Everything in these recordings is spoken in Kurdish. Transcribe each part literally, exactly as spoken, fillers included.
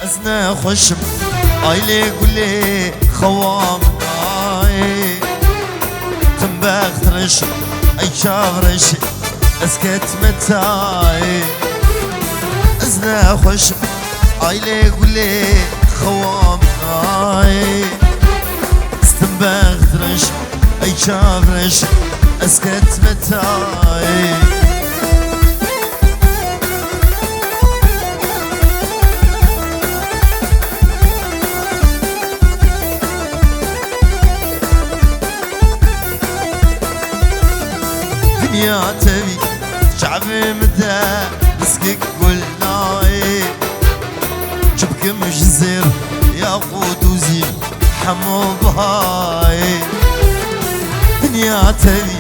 Ez nexweş im, ay lê gulê xewa min nayê. Tim bext reş, ey çav reş, ez ketime tayê. Ez nexweş im, ay lê gulê xewa min nayê. Tim bext reş, ey çav reş, ez ketime tayê. Dinya tevî çavê min de, piskek gul nayê. Çi bikim ji zêr, yaqût û zîv, hemû bihayê. Dinya tevî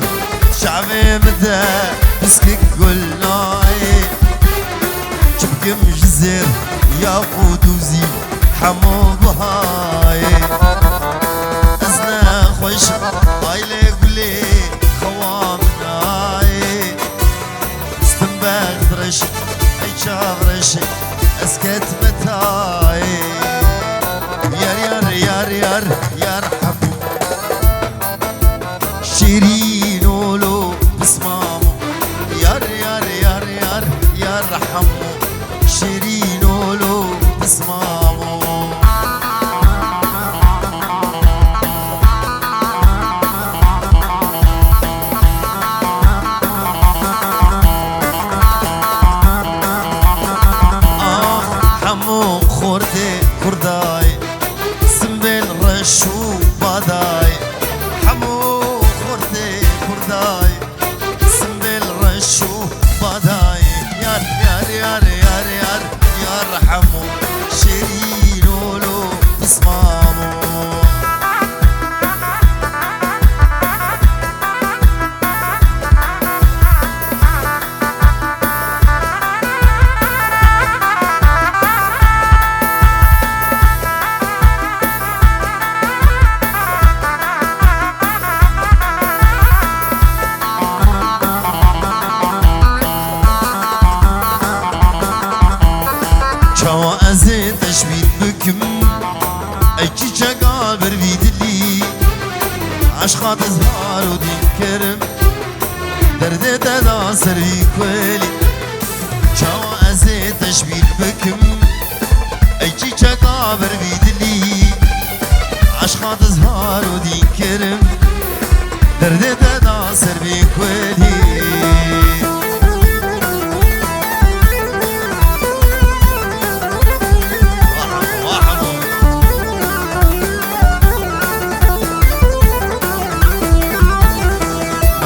çavê min de, piskek gul nayê. Çi bikim ji zêr, yaqût û zîv, hemû bihayê. Ez nexweş im, ay lê gulê xewa min nayê. Tim bext reş, ey çav reş, ez ketime tayê. Yar, yar, yar, yar, yar hemû. Şîrîn olo pismamo. Yar, yar, yar, yar, yar hemû. Şîrîn olo pismamo. Ah, hemû xortê Kurdayê, simbêl reş û badayê. Hemû xortê Kurdayê, simbêl reş û badayê. Yar, yar, yar, yar, yar, yar hemû. Şêrîn olo pismamo. Çawa ez ê te ji bîr bikim? Ey çîçeka ber vî dilî, eşqa te zihar û dîn kirim. Derdê te da ser vî kulî. Çawa ez ê te ji bîr bikim? Ey çîçeka ber vî dilî, eşqa te zihar û dîn kirim. Derdê te da ser vî kulî.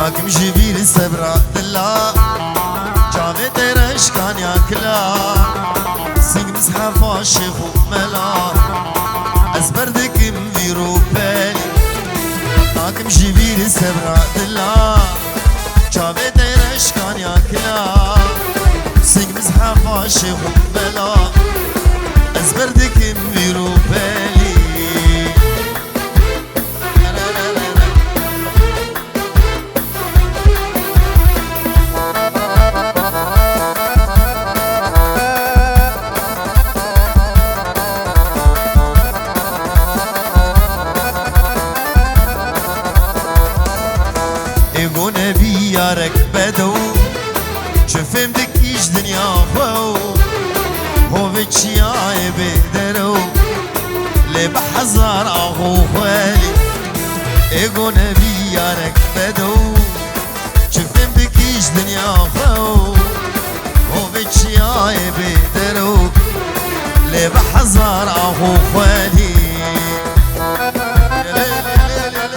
Nakim ji bîr sebra dila, çavê te reşkaniya kila. Sing mizhefa şêx û mela, ez ber dikim vîr û pelî. Nakim ji bîr sebra dila, çavê te reşkaniya kila. Sing mizhefa şêx û mela, ez ber dikim vîr û pelî. Êgo nebî yarek bedew, çi fêm dikî ji dinya xwe û hovê çiyayê bê derew. Lê bi hezar ax û xwelî, êgo nebî yarek bedew, çi fêm dikî ji dinya xwe û hovê çiyayê bê derew. Lê bi hezar ax û xwelî,